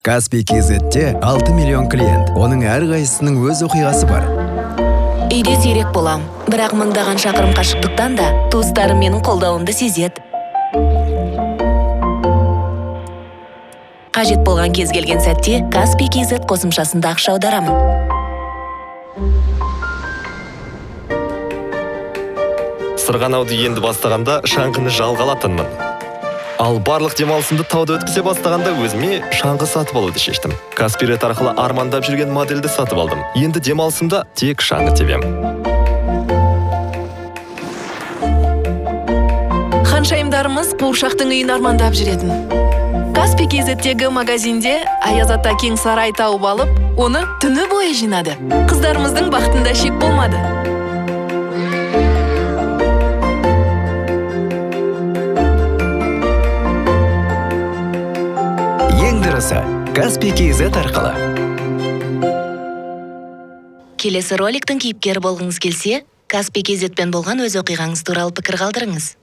Kaspi KZ-те 6 миллион клиент. Оның әрқайсысының өз оқиғасы бар. Үйде сирек болам, бірақ мыңдаған шақырым қашықтықтан да туыстарым менің қолдауымды сезеді. Қажет болған кез келген сәтте Kaspi KZ қосымшасында ақша аударамын. Сырғанауды енді бастағанда шаңғыны жалға алатынмын. Ал барлық демалысымды тауда өткізе бастағанда өзіме шаңғы сатып алуды шештім. Kaspi Red арқылы армандап жүрген модельді сатып алдым. Енді демалысымда тек шаңғы тебем. Ханшайымдарымыз қуыршақтың үйін армандап жүретін. Kaspi KZ-тегі магазинде Аяз ата кең сарай тауып алып, оны түні бойы жинады. Қыздарымыздың бақытында шек болмады. Ең дұрысы Kaspi KZ арқылы. Келесі роликтің кейіпкері болғыңыз келсе, Kaspi KZ-пен болған өз оқиғаңыз туралы пікір қалдырыңыз.